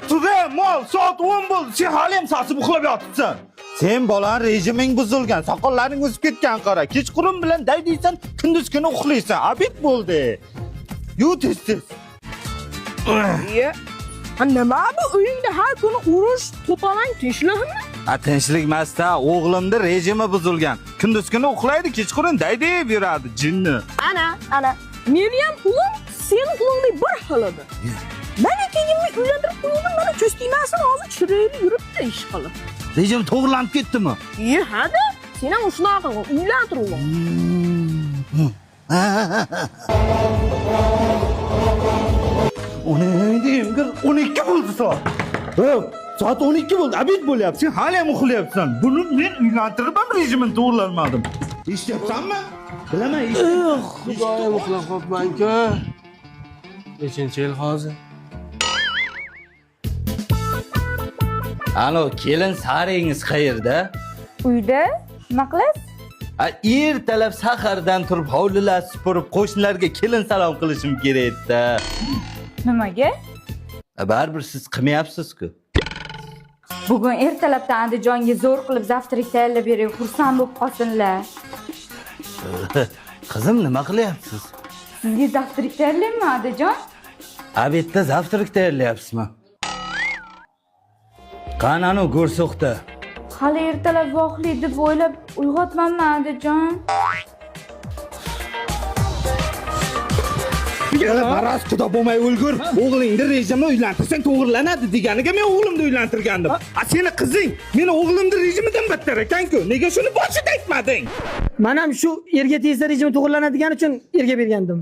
Tur mol, soat 10 bo'ldi. Sen hali ham sasib uxlab yotibsan. Sen bolani rejiming buzilgan, soqollaring o'sib ketgan qara. Kechqurun bilan daydiysan, kunduz kuni uxlaysan. Обед bo'ldi. Yu tez tez. Iye. Ha nima bu uyingda har kuni urush, to'polon, tinchlikmi? A tinchlik emas-da, o'g'limni rejimi buzilgan. Kunduz kuni uxlaydi, kechqurun daydiyib yuradi, jinni. Ana, ana. Meni ham ulim seni ulingdek bir xil edi. Man akangimni uylantirib qo'ygandim, mana ko'z tegmasin, hozir chiroyli yuribdi ish qilib. Rejim to'g'rilanib ketdimi? Iye, hada. Sen ham shunaqa qil, uylantir o'g'lim. Uni deyim, 12 bo'ldi soat. Soat 12 bo'ldi, обед bo'lyapti. Sen hali ham uxlayapsan. Buni men uylantirib ham rejimini to'g'rilanmadim. Eshityapsanmi? Bilaman, eshityapsan. Xudoyim, uxlab qolibman-ku. Nechinchi yil hozir? Alo, kelin saringiz qayerda? Uyda nima qilasiz? A, ertalab sahardan turib hovlilar supurib qo'shnilarga kelin salom qilishim kerak edi. Nimaga? Baribir siz qilmayapsiz-ku. Bugun ertalabdan Andijonga zo'r qilib завтрак tayyorlab beray, xursand bo'lib qolsinlar. Qizim, nima qilyapsiz? Sizga завтрак tayyorlaymi, Andijon? Обед da завтрак tayyorlayapsizmi? Qani anu go'rso'xda? Hali ertalab vaqtli deb o'ylab uyg'otmanman, Andijon. Maraz xudo bo'lmay o'lgur. O'g'lingni rejimi uylantirsang to'g'rilanadi deganiga men o'g'limni uylantirgandim. A seni qizing meni o'g'limni rejimidan battar ekan-ku. Nega shuni boshida aytmading? Man ham shu erga tegsa rejimi to'g'rilanadigan uchun erga bergandim.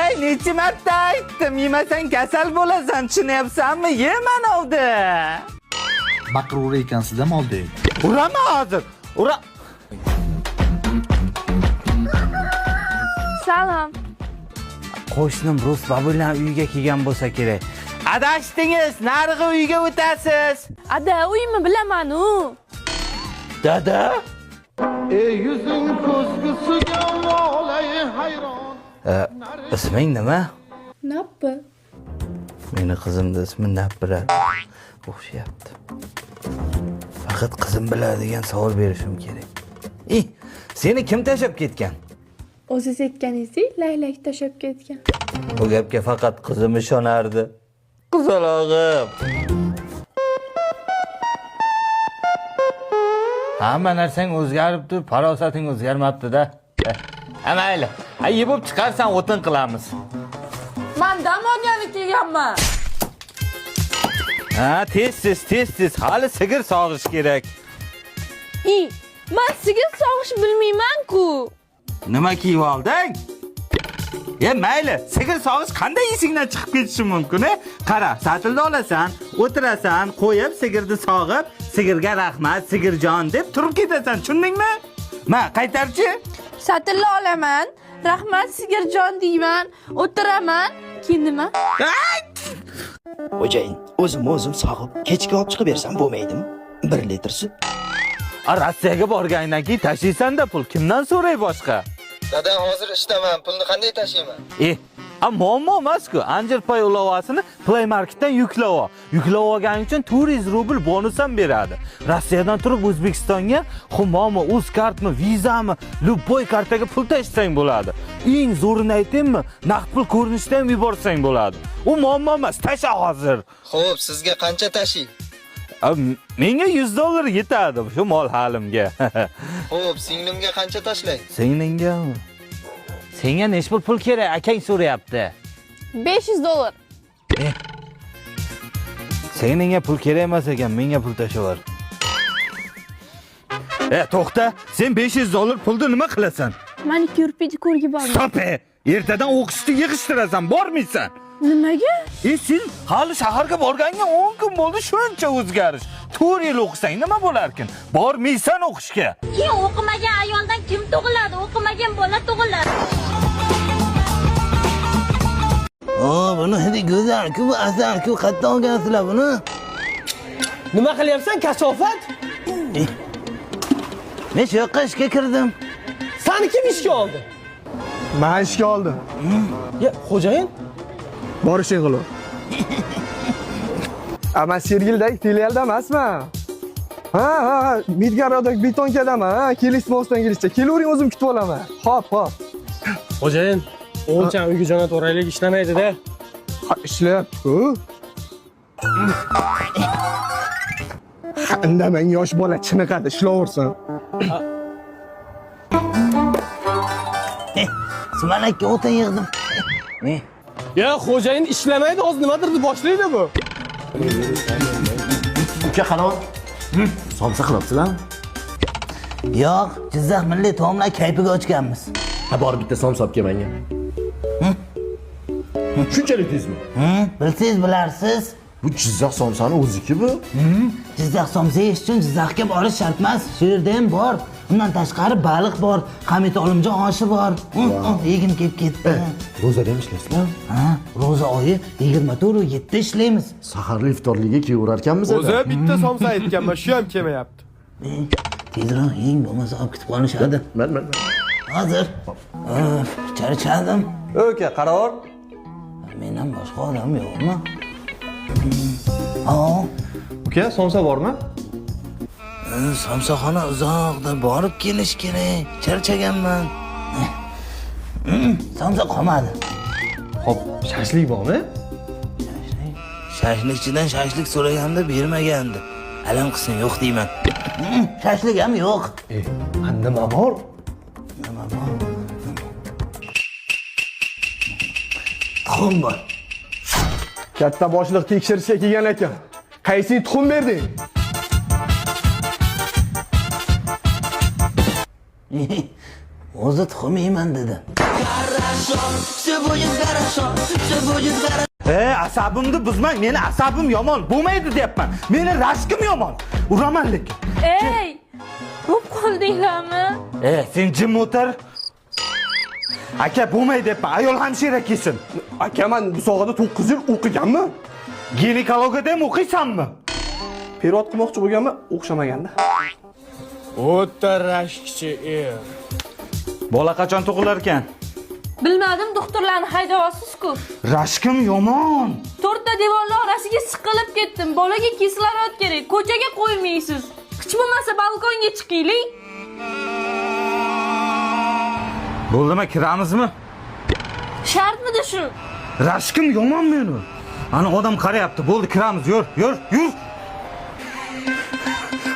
Ey, necha marta aytdim, yemasang kasal bo'lasan, tushunyapsanmi? Ye manovni. Baqiraver ekansiz-da moldek. Uraman hozir. Ura. Salom. Qo'shnim rus babulan uyiga kelgan bo'lsa kerak. Adashdingiz, narig'i uyga o'tasiz. Ada, uyimni bilaman-u. Dada? Ey yuzing ko'zgusiga volay hayron. Isming nima? Nappi. Meni qizimni ismi Nabira. O'xshayapti. Faqat qizim biladigan savol berishim kerak. Ey, seni kim tashlab ketgan? O'zingiz aytganingizdek, laylak tashlab ketgan. Bu gapga faqat qizim ishonardi. Qizalog'im. Hamma narsang o'zgaribdi, farosating o'zgarmabdi-da. Ha, mayli. Ha, yeb bo'lib chiqarsan, o'tin qilamiz. Man dam olgani kelganman. Ha, tez tez tez tez hali sigir sog'ish kerak. I, man sigir sog'ish bilmayman-ku. Nima kiyib olding? E mayli, sigir sog'ish qanday esingdan chiqib ketishi mumkin, e? Qara, satilni olasan, o'tirasan, qo'yib sigirni sog'ib, sigirga rahmat, sigirjon deb turib ketasan, tushundingmi? Ma, qaytarchi. Satilni olaman, rahmat sigirjon deyman, o'tiraman, keyin nima? Ay! Xo'jayin, o'zim o'zim sog'ib, kechga olib chiqib bersam bo'lmaydimi? 1 litr sut. A, Rossiyaga borganingdan keyin tashlaysan-da pul. Kimdan so'ray boshqa? Dada, hozir ishdaman, pulni qanday tashiyman? E, a muammo emas-ku. Anjirpay ilovasini Play Marketdan yuklab ol. Yuklab olganing uchun 400 rubl bonus ham beradi. Rossiyadan turib O'zbekistonga Humomi, Uzcardmi, Visami, любой kartaga pul tashlasang bo'ladi. Eng zo'rini aytaymi? Naqd pul ko'rinishida ham yuborsang bo'ladi. U muammo emas, tasha hozir. Xo'p, sizga qancha tashiy? A, menga 100 dollar yetadi shu mol halimga. Xo'p, singlimga qancha tashlay? Seningami? Senga necha pul pul kerak? Akang so'rayapti. 500 dollar. Seningga pul kerak emas ekan, menga pul tashlaver. E, to'xta, sen 500 dollar pulni nima qilasan? Manikyur, pedikyurga borman. Stop! E. Ertadan o'qishni yig'ishtirasan, bormaysan. Nimaga? E sen hali shaharga borganga 10 kun bo'ldi, shuncha o'zgarish. 4 yil o'qisang nima bo'larkin? Bormaysan o'qishga. Keyin o'qimagan ayoldan kim tug'iladi? O'qimagan bola tug'iladi. O, buni hidi go'zal-ku, bu asal-ku, qayerdan olgansizlar buni? Nima qilyapsan, kasofat? Men shu yoqqa ishga kirdim. Sani kim ishga oldi? Men ishga oldim. Ya, xo'jayin, Bor ishing qilib. A men Sergelidagi filialda emasman. Ha, ha, ha, Midgarodagi betonkadaman. Ha, kelishmasdan kelishcha. Kelavering, o'zim kutib olaman. Hop, hop. Xo'jayin, o'g'ilchani uyga jo'nataveraylik, ishlamaydi-da. Ha, ishlayapti-ku. Ha, indamang, yosh bola chiniqadi, ishlaversin. Sumalakka o'tin yig'dim. Ya xo'jayin ishlamaydi, hozir nimadir deb boshlaydi bu. Uka halol. Somsa qilibsizlar? Yo'q, Jizzax milliy taomlar kayfiga ochganmiz. Ha, borib bitta somsa olib kel menga. Shunchalik tezmi? Bilsangiz bilarsiz. Bu Jizzax somsani o'ziki bu. Jizzax somsa yeyish uchun Jizzaxga borish shart emas. Shu yerda ham bor. Undan tashqari baliq bor, Hamid Olimjon oshi bor. Yegim kelib ketdi. Ro'zada ham ishlaysizlar? Ha, ro'za oyi 24:7 ishlaymiz. Saharli iftorligiga kelaverar ekanmiz. O'zi bitta somsa aytganman, shu ham kelmayapti. Tezroq yeng, bo'lmasa olib ketib qolishadi. Men. Hozir. Charchadim. Uka, qaror. Mendan boshqa odam yo'qmi? Uka, somsa bormi? Somsaxona uzoqda, borib kelish kerak. Charchaganman. Somsa qolmadi. Xo'p, shashlik bormi? Shashlikchidan shashlik so'raganda bermagandi. Alam qilsin, yo'q deyman. Shashlik ham yo'q. Nima bor? Nima bor? Tuxum bor. Katta boshliq tekshirishga kelgan ekan. Qaysi tuxum berding? O'zi tuxum yeyman dedi. Asabimni buzmang, meni asabim yomon, bo'lmaydi deyapman. Meni rashkim yomon. Uraman lekin. Ey, bo'p qoldinglarmi? Sen jim o'tir. Aka, bo'lmaydi deyapman. Ayol hamshira kelsin. Aka, men bu sohada 9 yil o'qiganman. Ginekologiyada ham o'qiysanmi? Perot qilmoqchi bo'lganman, o'xshamaganda. O'ta rashkchi er. Bola qachon tug'ilar ekan? Bilmadim, doktorlarni haydayapsiz-ku. Rashkim yomon. To'rtta devorlar orasiga siqilib ketdim. Bolaga kislorod kerak. Ko'chaga qo'ymaysiz. Hech bo'lmasa balkonga chiqaylik. Bo'ldimi, kiramizmi? Shartmidi shu? Rashkim yomon meni. Ana odam qarayapti. Bo'ldi, kiramiz. Yur, yur, yur.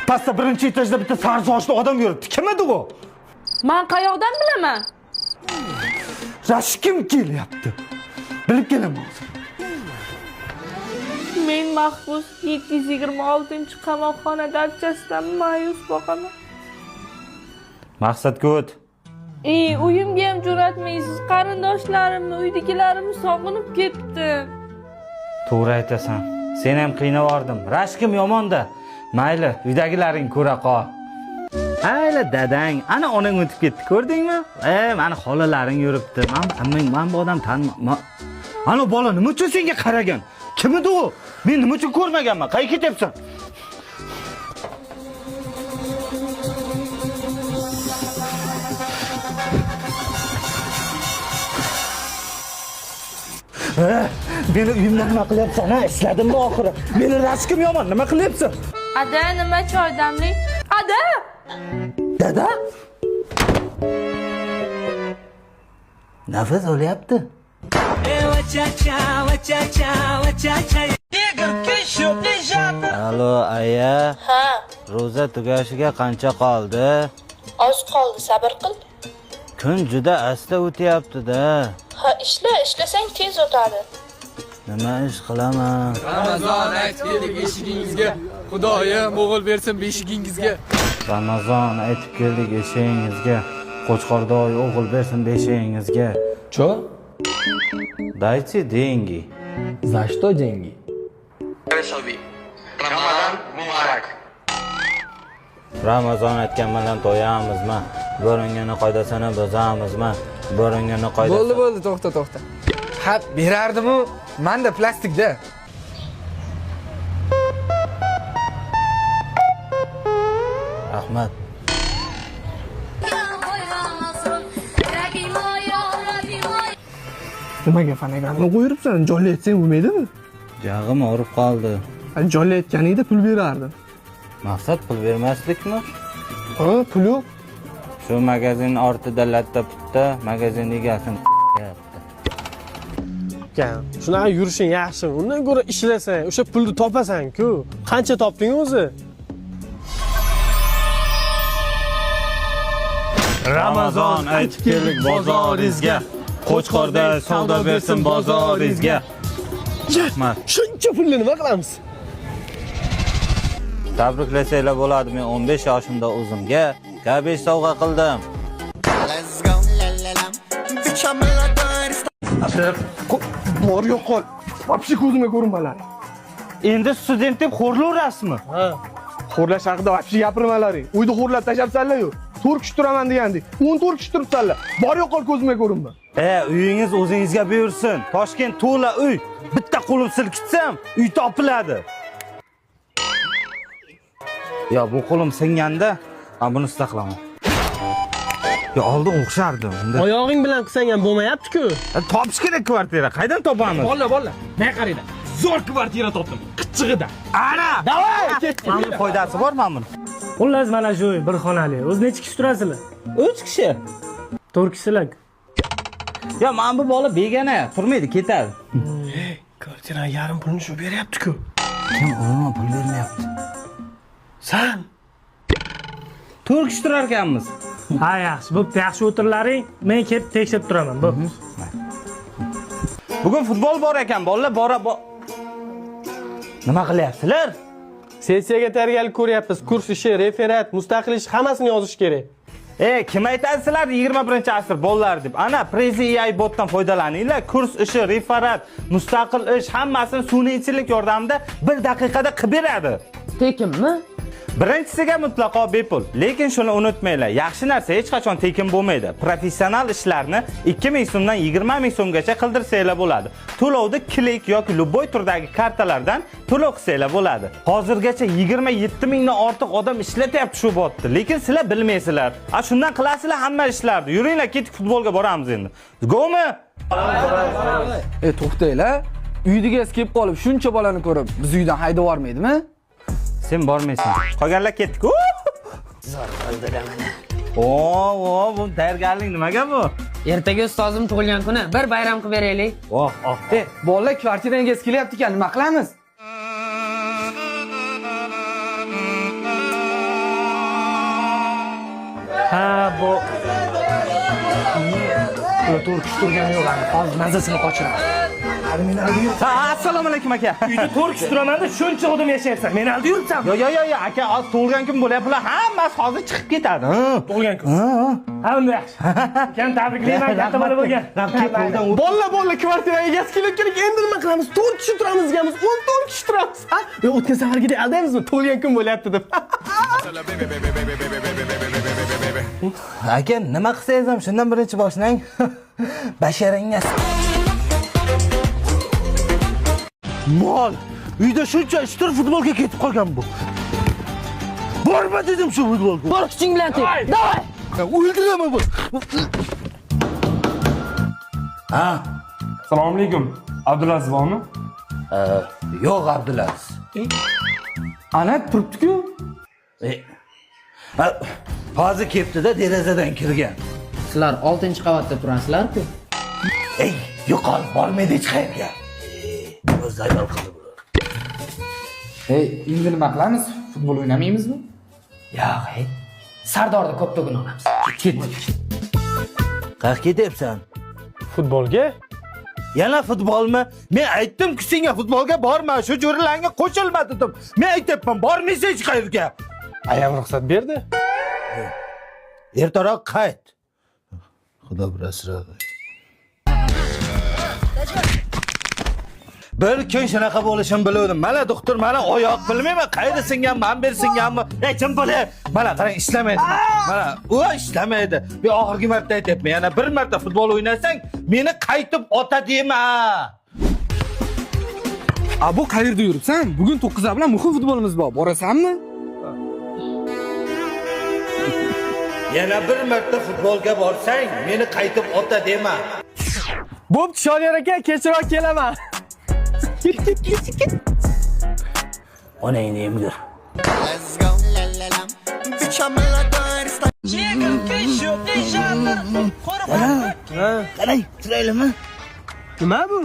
Pastda birinchi etajda bitta sariq sochli odam yuribdi. Kim edi u? Men qayoqdan bilaman? Rashkim kelyapti. Bilib kelaman hozir. Men mahbus 726-qamoqxona darchasidan ma'yus boqaman. Maqsadga o't. Uyimga ham jo'natmaysiz. Qarindoshlarimni, uydagilarimni sog'inib ketdim. To'g'ri aytasan. Seni ham qiynab yubordim. Rashkim yomonda. Mayli, uydagilaring ko'ra qol. Ayla dadang, ana onang o'tib ketdi, ko'rdingmi? Mana xolalaring yuribdi. Men bu odam tanima. Ana bola nima uchun senga qaragan? Kim edi u? Men nima uchun ko'rmaganman? Qayerga ketyapsan? Meni uyimda nima qilyapsan? Ha, ishladimmi oxiri? Meni rashkim yomon, nima qilyapsan? Ada, nima choy damling? Ada! Dada? Nafas olyapti. Alo, aya. Ha. Ro'za tugashiga qancha qoldi? Oz qoldi, sabr qil. Kun juda asta o'tyapti-da. Ha, ishla, ishlasang tez o'tadi. Nima ish qilaman? Ramazon aytib keldik eshigingizga. Xudoyim o'g'il bersin beshigingizga. Ramazon aytib keldik eshigingizga. Qo'chqordoy o'g'il bersin beshigingizga. Чё? Дайте деньги. За что деньги? Ramazon muborak. Ramazon aytgan bilan to'yamizmi? Bo'ringini qoidasini buzamizmi? Bo'ringini qoidasi. Bo'ldi, bo'ldi, to'xta, to'xta. Ha, berardim-u, menda plastikda. Rahmat. Nimaga fonogramma qo'yiribsan? Jonli aytsang bo'lmaydimi? Jag'im og'rib qoldi. Jonli aytganingda pul berardim. Maqsad pul bermaslikmi? Ha, pul yo'q. Shu magazin ortida latta putta magazin egasini yapti. Shunaqa yurishing yaxshi. Undan ko'ra ishlasang, o'sha pulni topasan-ku. Qancha topding o'zi? Ramazon aytib keldik bozoringizga. Qo'chqorda savdo bersin bozoringizga. Rahmat. Shuncha pulni nima qilamiz? Tabriklasanglar bo'ladi. Men 15 yoshimda o'zimga K5 sovg'a qildim. Bor yo'qol. Вообще ko'zimga ko'rinmalaring. Endi student deb xo'rlaverasizmi? Ha. Xo'rlash haqida вообще gapirmalaring. Uyda xo'rlab tashlabsanlar-yu. 4 kishi turaman degandik. 14 kishi turibsanlar. Bor yo'qol ko'zimga ko'rinma. Uyingiz o'zingizga buyursin. Toshkent to'la uy. Bitta qo'lim silkitsam, uy topiladi. Yo, bu qo'lim singanda, men buni qilaman. Yo, oldin o'xshardi. Unda Oyog'ing bilan qilsang ham bo'lmayapti-ku. Topish kerak kvartira. Qaydan topamiz? Bolalar, bolalar, menga qaranglar. Zo'r kvartira topdim. Qichig'ida. Ana! Davay, ketdik. Mana buni foydasi bor mana buni. Xullas mana shu uy bir xonali. O'zi necha kishi turasizlar? 3 kishi. 4 kishilar. Yo, mana bu bola begona, turmaydi, ketadi. Kvartira yarim pulini shu beryapti-ku. Kim umuman pul bermayapti? San. 4 kishi turar ekanmiz. Ha, yaxshi. Bo'pti, yaxshi o'tirlaring. Men kelib tekshirib turaman. Bo'pti. Bugun futbol bor ekan, bolalar bora Nima qilyapsizlar? Sessiyaga tayyorgarlik ko'ryapmiz. Kurs ishi, referat, mustaqil ish hammasini yozish kerak. Kim aytadi sizlar 21-asr bolalar deb? Ana Prezi AI botdan foydalaninglar. Kurs ishi, referat, mustaqil ish hammasini sun'iy intellekt yordamida 1 daqiqada qilib beradi. Tekinmi? Birinchisiga mutlaqo bepul. Lekin shuni unutmanglar, yaxshi narsa hech qachon tekin bo'lmaydi. Professional ishlarni 2000 so'mdan 20000 so'mgacha qildirsanglar bo'ladi. To'lovni klik yoki любой turdagi kartalardan to'lov qilsanglar bo'ladi. Hozirgacha 27 mingdan ortiq odam ishlatyapti shu botni, lekin sizlar bilmaysizlar. A shundan qilasizlar hamma ishlarni. Yuringlar, ketdik futbolga boramiz endi. Go'mi? To'xtanglar. Uyda gaz kelib qolib, shuncha bolani ko'rib, biz uydan haydab yubormaydimi? Sen bormaysan. Qolganlar ketdik. O, bu tayyorgarlik nimaga bu? Ertaga ustozim tug'ilgan kuni, bir bayram qilib beraylik. Oh, oh. Bolalar kvartiradan gaz kelyapti ekan, nima qilamiz? Ha, bu Ular 4 kishi turgani yo'q, ana hozir mazasini qochiramiz. Ha, assalomu alaykum aka. Uyda 4 kishi turaman-da, shuncha odam yashayapsan. Meni aldab yuribsan. Yo, yo, yo, yo, aka, hozir tug'ilgan kun bo'lyapti. Bular hammasi hozir chiqib ketadi. Tug'ilgan kun. Ha, unda yaxshi. Ukam tabriklayman, katta bola bo'lgan. Bolalar, bolalar, kvartiraga egasi kelib kerak. Endi nima qilamiz? 4 kishi turamiz deganmiz, 14 kishi turamiz. Ha? Yo, o'tgan safargidek aldaymizmi? Tug'ilgan kun bo'lyapti deb. Aka, nima qilsangiz ham shundan birinchi boshlang. Basharangiz. Mol, uyda shuncha ishtir futbolga ketib qolgan bu. Borma dedim shu futbolga. Bor kuching bilan tep. Davay! O'ldiraman bu. Ha? Assalomu alaykum. Abdulaziz bormi? Yo'q Abdulaziz. Ana turibdi-ku. Hozir kelibdi-da, derazadan kirgan. Sizlar 6-qavatda turasizlar-ku. Ey, yo'qol, bormaydi hech qayerga. O'zi ayol qildi bular. Endi nima qilamiz? Futbol o'ynamaymizmi? Yo'q, ey. Sardorni ko'ptugini olamiz. Ketdik. Qayerga ketyapsan? Futbolga? Yana futbolmi? Men aytdim-ku senga futbolga borma, shu jo'ralarga qo'shilma dedim. Men aytyapman, bormaysan hech qayerga. Ayam ruxsat berdi. Ertaroq qayt. Xudo bir asradi. Bir kun shunaqa bo'lishini biluvdim. Mana doktor, mana oyoq bilmayman, qayerda singan, man ber singanmi? Ey, kim bilay? Mana qarang, ishlamaydi. Mana u ishlamaydi. Men oxirgi marta aytyapman, yana bir marta futbol o'ynasang, meni qaytib ota dema. A bu qayerda yuribsan? Bugun 9 bilan muhim futbolimiz bor. Borasanmi? Yana bir marta futbolga borsang, meni qaytib ota dema. Bo'pti, Shodiyor aka, kechroq kelaman. Ket, ket, ket, ket. Onangni emgir. Qarang, chiroylimi? Nima bu?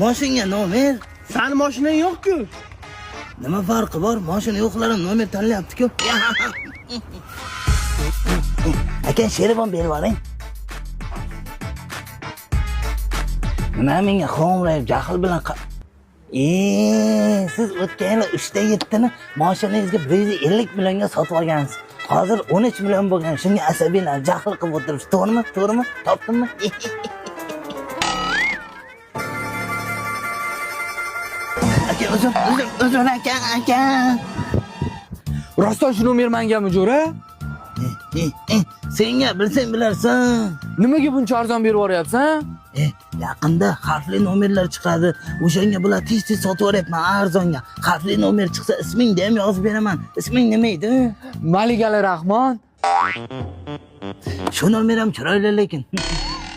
Moshinga nomer. Sani mashinang yo'q-ku. Nima farqi bor? Mashina yo'qlar ham nomer tanlayapti-ku. Aka, sheribon berib yuboring. Nima menga xo'mrayib jahl bilan siz o'tgan yili 3 ta 7 ni mashinangizga 150 millionga sotib olgansiz. Hozir 13 million bo'lgan. Shunga asabiylanib jahl qilib o'tiribsiz. To'g'rimi? To'g'rimi? Topdimmi? Aka, uzr, uzr, uzr aka, aka. Rostdan shu nomer mangami, jo'ra? Senga bilsang bilarsan. Nimaga buncha arzon berib yuboryapsan? Yaqinda harfli nomerlar chiqadi. O'shanga bular tez-tez sotib yuboryapman arzonga. Harfli nomer chiqsa ismingni ham yozib beraman. Isming nima edi? Malikali Rahmon. Shu nomer ham chiroyli lekin.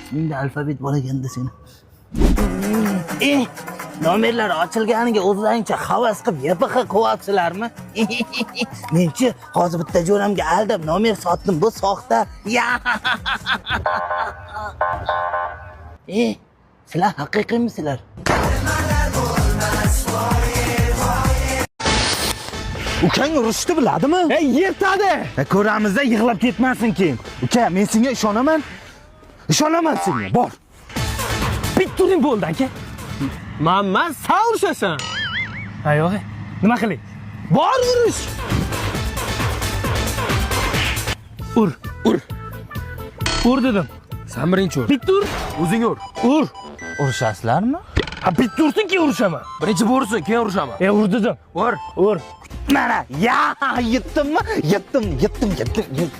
Ismingda alfabet bor ekanda seni. Nomerlar ochilganiga o'zlaringcha havas qilib YPX qilyapsizlarmi? Menchi hozir bitta jo'ramga aldab nomer sotdim, bu soxta. Ya. Sizlar haqiqiymisizlar? Ukang urushni biladimi? Ey, yirtadi. Ko'ramizda yig'lab ketmasin keyin. Uka, men senga ishonaman. Ishonaman senga. Bor. Bitta uring bo'ldi, aka. Manman, san urishasan. Ha, yo'q. Nima qilay? Bor urish. Ur, ur. Ur dedim. Sen birinchi ur. Bitta ur. O'zing ur. Ur. Urushasizlarmi? Ha, bitta ursin, keyin urishaman. Birinchi bu ursin, keyin urishaman. Ur dedim. Ur. Ur. Mana, ya, yetdimmi? Yetdim, yetdim, yetdim.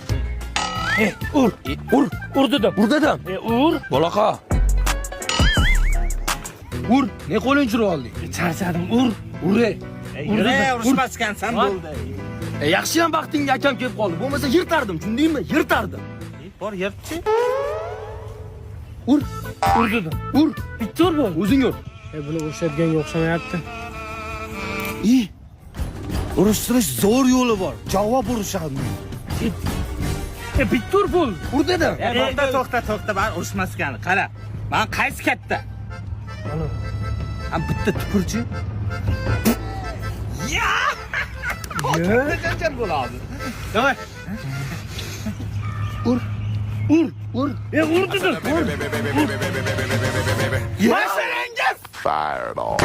Ur. Ur. Ur dedim. Ur dedim. Ur. Bolaqa. Ur. Ne qo'ling churib olding? Charchadim, ur. Ur. Ey. Ur dedim. Urushmaskansan bo'ldi. Yaxshi ham vaqtingga akam kelib qoldi. Bo'lmasa yirtardim, tushundingmi? Yirtardim. Bor, yirtchi. Ur. Ur dedim. Ur. Bitta ur bo'ldi. O'zing ur. Buni urishadiganga o'xshamayapti. Urushtirish zo'r yo'li bor. Javob urishadi. Bitta ur bo'ldi. Ur dedim. To'xta, to'xta, to'xta, man urushmaskan. Qara. Man qaysi katta? Ham bitta tupurchi. Ya! Janjal bo'ladi. Давай. Ur. Ur. Ur. Ur dedim. Ur. Fireball.